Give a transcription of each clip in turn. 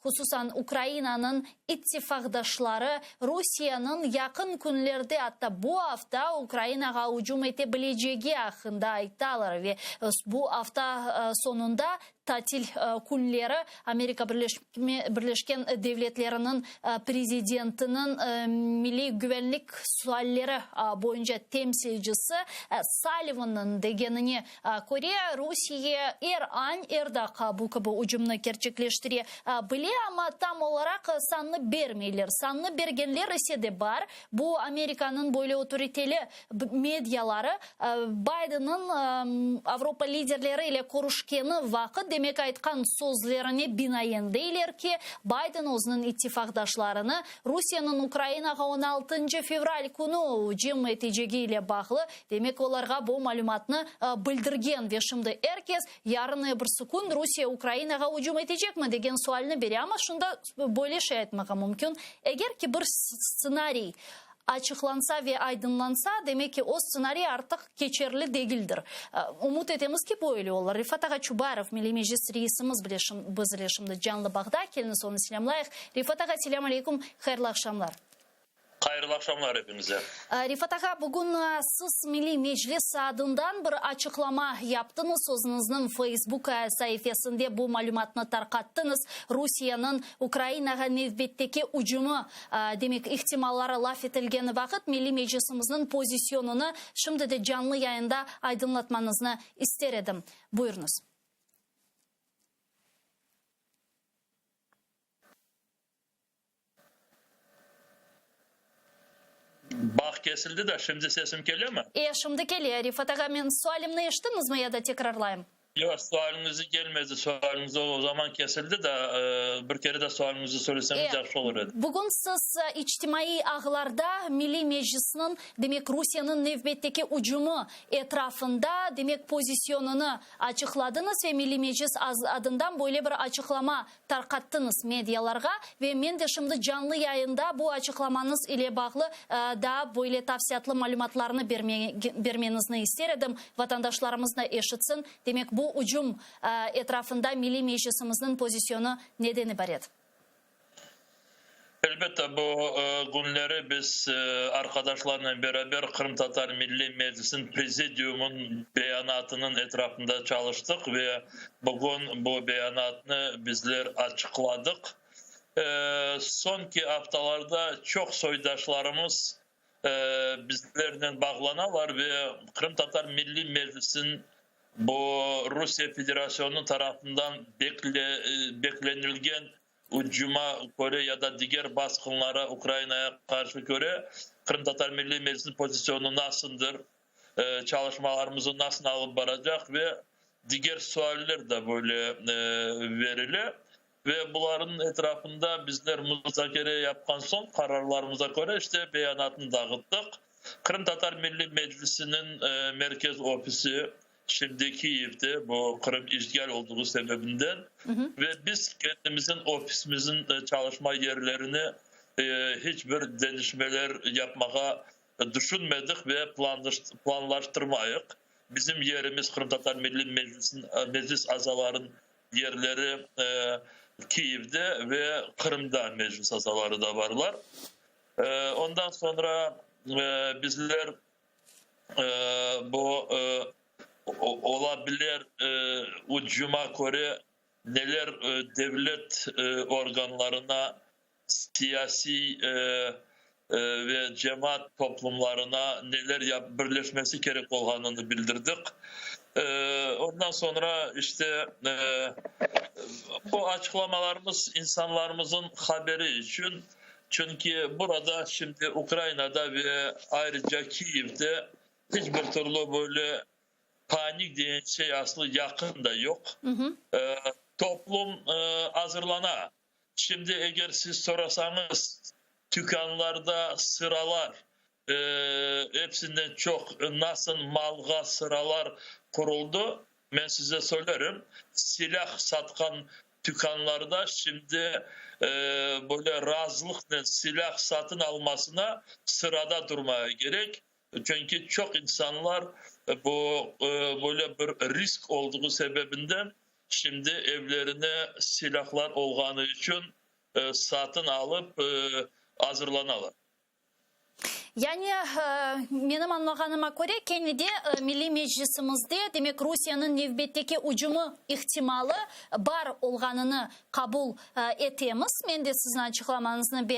Hususan, Ukrainanıñ ittifaqdaşları Rusiyeniñ yaqın künlerde, atta bu afta Ukrainağa ücüm ete bilecegi aqqında aytalar ve bu afta soñunda tatil künleri Amerika Birleşken Devletleriniñ prezidentiniñ milliy güvenlik sualleri boyunca temsilcisi Sallivanniñ degenine köre, Rusiye er an, er daqqa bu kibi ücümni kerçekleştire bile, amma tam olaraq sannı bermeyler. Sannı bergenler ise de bar, bu Amerikanıñ böyle otoriteli mediaları Bidenniñ Avropa liderleri ile körüşkeni vaqıt, demek, aytqan sözlerine binaen deyler ki, Biden özüniñ ittifaqdaşlarını Rusiyeniñ Ukrainağa on altıncı fevral künü ücüm etecegi ile bağlı, demek, olarğa bu malümatnı bildirgen ve şimdi er kes yarın ebirsi kün Rusiye Ukrainağa ücüm etecekmi degen sualni bere, amma şunda böyle şey aytmağa mümkün, eger ki bir stsenariy açıqlansa ve aydınlansa, demek ki, o stsenariy artıq keçerli degildir. Ümüt etemiz ki, böyle olur. Refat ağa Çubarov, Milliy Meclis reisimiz bile biz ile şimdi canlı bağda. Keliñiz, onı selâmlayıq. Refat ağa, selâm aleyküm, hayırlı aqşamlar. Hayırlı aqşamlar epiñize. Refat ağa, bugün siz Milliy Meclis adından bir açıqlama yaptıñız, özüñizniñ Facebook saifesinde bu malümatnı tarqattıñız, Rusiyeniñ Ukrainağa nevbetteki ücümi, demek, ihtimalları laf etilgeni vaqıt Milliy Meclisimizniñ pozisyonını şimdi de canlı yayında aydınlatmañıznı ister edim. Buyurıñız. Bağ kesildi da, şimdi sesim kelemi? E, şimdi kele. Refat ağa, men sualimni eşittiñizmi ya da tekrarlayım? Yoq, sualiñizi kelmedi, sualiñiz o zaman kesildi da, bir kere de sualiñizni söyleseñiz yahşı olur edi. Bugün siz içtimaiy ağlarda Milliy Meclisniñ, demek, Rusiyeniñ nevbetteki ücümi etrafında, demek, pozisyonını açıqladıñız ve Milliy Meclis adından böyle bir açıqlama tarqattıñız medialarğa ve men de şimdi canlı yayında bu açıqlamañız ile bağlı daa böyle tafsiyatlı malümatlarnı bermeñizni ister edim, vatandaşlarımız da eşitsin. Demek, bu ücüm etrafında Milliy Meclisimizniñ pozisyonı neden ibaret? Elbette, bu künleri biz arqadaşlarnen beraber Qırımtatar Milliy Meclisiniñ Prezidiumınıñ beyanatınıñ etrafında çalıştıq ve bugün bu beyanatnı bizler açıqladıq. Soñki aftalarda çoq soydaşlarımız bizlernen bağlanalar ve Qırımtatar Milliy Meclisiniñ bu Rusiye Federasyonı tarafından beklenilgen Ücüma köre ya da diger basqınlara Ukrainaya qarşı köre Qırımtatar Milliy Meclisiniñ pozisyonu nasıldır, çalışmalarımızı nasıl alıp baracaq ve diger sualler de böyle verile. Ve bularnıñ etrafında bizler muzakere yapqan soñ qararlarımıza köre işte beyanatnı dağıttıq. Qırımtatar Milliy Meclisiniñ merkez ofisi Şimdi Kiyevde, bu Qırım işğal olduğu sebebinden ve biz kendimizin ofisimizin çalışma yerlerini hiç bir deñişmeler yapmağa düşünmedik ve planlaştırmayıq. Bizim yerimiz, Qırımtatar Milliy Meclisin meclis azaların yerleri Kiyevde ve Qırımda meclis azaları da barlar. Ondan soñra bizler Bu ola bilir, ucuma köre neler devlet organlarına, siyasiy ve cemaat toplumlarına neler birleşmesi kerek olğanını bildirdik. Ondan soñra işte bu açıqlamalarımız insanlarımızın haberi içün. Çünki burada şimdi Ukrainada ve ayrıca Kiyevde hiç bir türlü böyle panik degen şey aslı yaqın da yoq. Toplum azırlana. Şimdi eger siz sorasañız, tükânlarda sıralar, epsinden çoq nasıl malğa sıralar quruldı, Men size söylerim, silâh satqan tükânlarda şimdi böyle razılıqnen silâh satın almasına sırada turmaya kerek, çünki çoq insanlar bu böyle bir risk olduğı sebebinden. Şimdi evlerine silâhlar olğanı içün satın alıp azırlanalar. Yani, menim añlağanıma köre, kene de Milliy Meclisimizde, demek, Rusiyeniñ nevbetteki ücümi ihtimalı bar olğanını qabul etemiz. Men de siziñ açıqlamañıznı,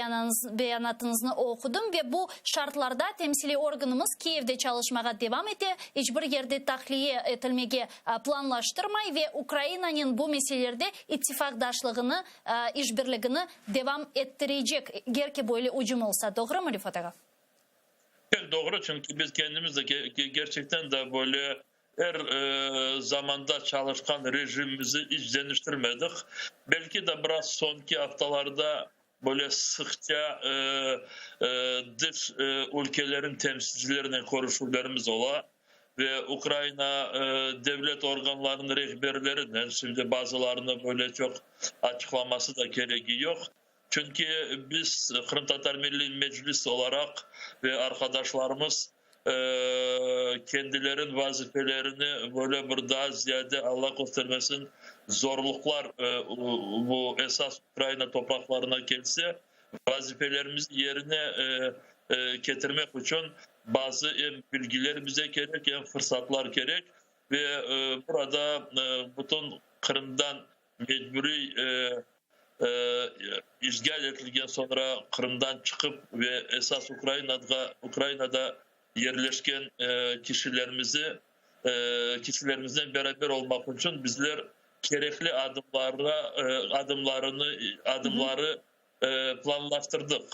beyanatıñıznı oqudım ve bu şartlarda temsiliy organımız Kiyevde çalışmağa devam ete, iç bir yerde tahliye etilmege planlaştırmay ve Ukrainanen bu meselelerde ittifaqdaşlığını, işbirligini devam ettirecek, eger ki böyle ücüm olsa. Doğrumı, Refat ağa? Pek doğru, çünki biz kendimiz de kerçekten de böyle er zamanda çalışqan rejimimizi iç deñiştirmedik. Belki de biraz soñki aftalarda böyle sıqça dış ülkelerin temsilcilerinen körüşüvlerimiz ola ve Ukraina devlet organlarınıñ rehberlerinen, şimdi bazılarını böyle çoq açıqlaması da keregi yoq, çünki biz Qırımtatar Milliy Meclis olaraq ve arqadaşlarımız kendilerin vazifelerini böyle bir daa ziyade, Alla köstermesin, zorluqlar bu esas Ukraina topraqlarına kelse, vazifelerimizni yerine ketirmek içün bazı em bilgiler bize kerek, em fırsatlar kerek ve burada bütün Qırımdan mecburiy işğal etilgen soñra Qırımdan çıqıp ve esas Ukrainadğa Ukrainada yerleşken kişilerimizi kişilerimiznen beraber olmaq içün bizler kerekli adımlarğa adımlarını adımları planlaştırdıq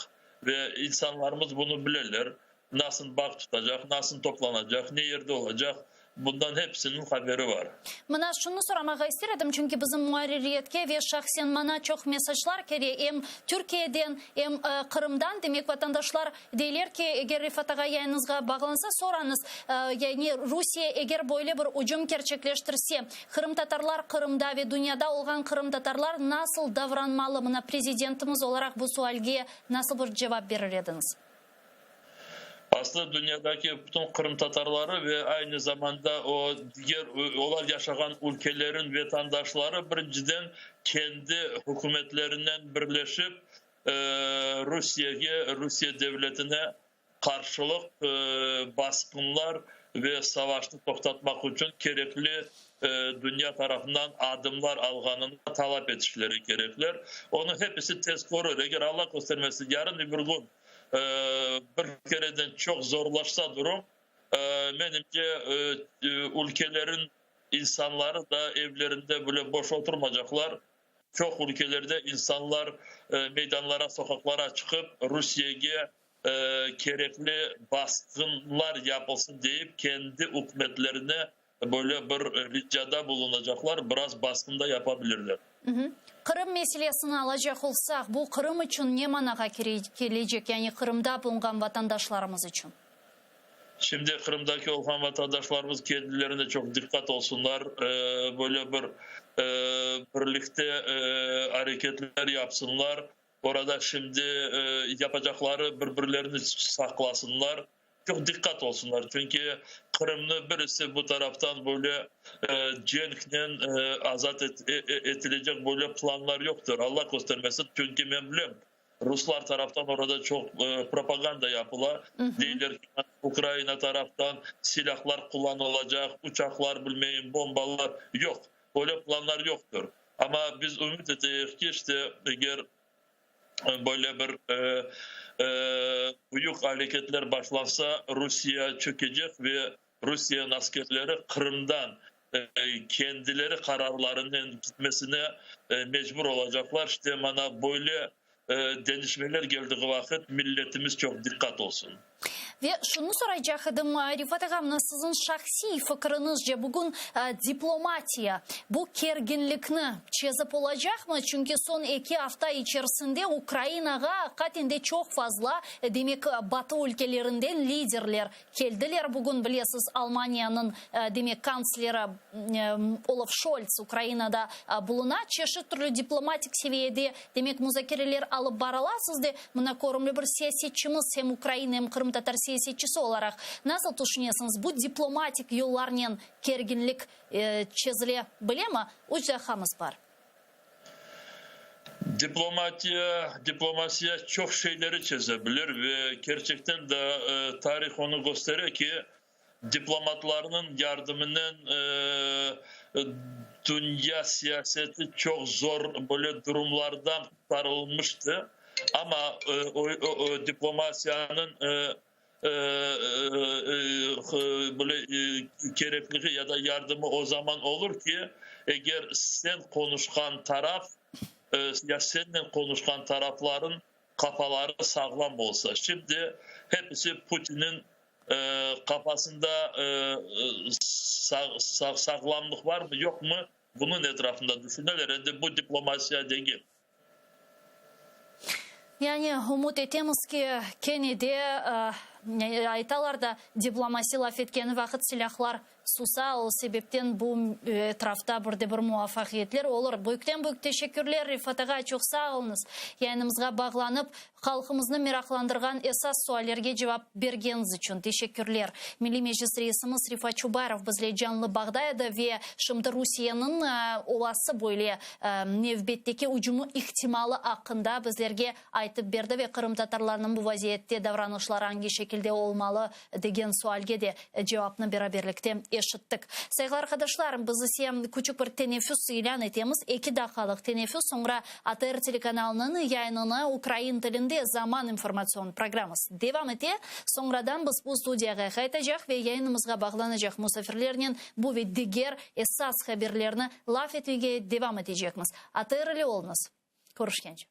ve insanlarımız bunı bileler, nasıl bağ tutacaq, nasıl toplanacaq, ne yerde olacaq, bundan hepsiniñ haberi bar. Mına şunı soramağa ister edim, çünki bizim muarririyetke ve şahsen maña çoq mesajlar kele, em Türkiyeden, em Qırımdan, demek vatandaşlar deyler ki, eger Refat ağa yayınıñızğa bağlansa, sorañız, yani Rusiye eger böyle bir ücüm kerçekleştirse, Qırımtatarlar Qırımda ve dünyada olğan qırımtatarlar nasıl davranmalı? Mına prezidentimiz olaraq bu sualge nasıl bir cevap berir ediñiz? Aslı dünyadaki bütün qırımtatarları ve aynı zamanda o diger olar yaşağan ülkelerin vetandaşları birinciden kendi hükümetlerinen birleşip Rusiyege, Rusiye devletine qarşılıq basqınlar ve savaşnı toqtatmaq içün kerekli dünya tarafından adımlar alğanını talap etişleri kerekler. Onı hepisi tez körür. Eger Alla köstermesin, yarın öbür kün bir kereden çoq zorlaşsa durum, menimce, ülkelerin insanları da evlerinde böyle boş oturmacaqlar. Çoq ülkelerde insanlar meydanlara, soqaqlara çıqıp, Rusiyege kerekli basqınlar yapılsın deyip, kendi ükümetlerine böyle bir ricada bulunacaqlar, biraz basqın da yapa bilirler. Qırım meselesini alacaq olsaq, bu Qırım içün ne manağa kelecek, yani Qırımda bulunğan vatandaşlarımız içün? Şimdi Qırımdaki olğan vatandaşlarımız kendilerine çoq diqqat olsunlar, böyle bir birlikte areketler yapsınlar, orada şimdi yapacaqları bir-birlerini saqlasınlar, çoq diqqat olsunlar, çünki Qırımnı birisi bu taraftan böyle cenknen azat etilecek böyle planlar yoqtır, Alla köstermesin, çünki men bilem, Ruslar taraftan orada çoq propaganda yapıla, deyler ki, Ukraina taraftan silâhlar qullanılacaq, uçaqlar, bilmeyim, bombalar. Yoq, öyle planlar yoqtır. Amma biz ümüt eteyik ki, işte, eger böyle bir büyük areketler başlansa, Rusiye çökecek ve Rusiyeniñ askerleri Qırımdan kendileri qararlarınen gitmesine mecbur olacaqlar. İşte, mana, böyle deñişmeler geldiği vaqıt milletimiz çoq diqqat olsun. Ve şunı soraycaq edim, Refat ağa, mına siziñ şahsiy fikriñizce bugün diplomatiya bu kerginlikni çezip olacaqmı? Çünki soñ eki afta içerisinde Ukrainağa aqiqaten de çoq fazla, demek, Batı ülkelerinden liderler Keldiler bugün, bilesiz, Almaniyanıñ, demek, kantsleri Olaf Şolts Ukrainada buluna. Çeşit türlü diplomatik seviyede, demek, muzakereler alıp barıla. Siz de, mına, körümli bir siyasetçimiz, hem ukrain, hem qırımtatar. siyasetçisi olaraq nasıl tüşünesiñiz, bu diplomatik yollarnen kerginlik çezile bilemi? Üç daqqamız bar. Diplomatiya, diplomasiya çoq şeyleri çeze bilir ve kerçekten de tarih onı köstere ki, diplomatlarnıñ yardımınen dünya siyaseti çoq zor böyle durumlardan qurtarılmıştı. Amma o diplomasiyanıñ böyle kerekligi ya da yardımı o zaman olur ki, eger sen qonuşqan taraf ya sennen qonuşqan taraflarıñ qafaları sağlam olsa. Şimdi hepisi Putinniñ qafasında sağlamlıq varmı, yoqmı, bunıñ etrafında düşüneler. Endi bu diplomasiya degil. Yani ümüt etemiz ki, kene de, aytalar da, diplomasi laf etkeni vaqıt silâhlar susa, o sebepten bu etrafta bir de bir muvafaqiyetler olur. Büyükten-büyük teşekkürler, Refat ağa, çoq sağ oluñız, yayınımızğa bağlanıp, halqımıznı meraqlandırğan esas suallerge cevap bergeniñiz içün. Teşekkürler. Milliy Meclis reisimiz Refat Çubarov bizle canlı bağda edi ve şimdi Rusiyeniñ olası böyle Nevbetteki ücümi ihtimalı aqqında bizlerge aytıp berdi ve qırımtatarlarnıñ bu vaziyette davranışları angi şekilde olmalı degen sualge de cevapnı beraberlikte eşittik. Sayğılı arqadaşlar, biz ise küçük bir teneffüs ilân etemiz, eki daqqalıq teneffüs, soñra ATR telekanalınıñ yayınını ukrain tilinde Zaman informatsion programması devam ete. Soñradan biz bu studiyağa qaytacaq ve yayınımızğa bağlanacaq musafirlernen bu ve diger esas haberlerni Laf etmege devam etecekmiz. ATR ile oluñız. Körüşkence.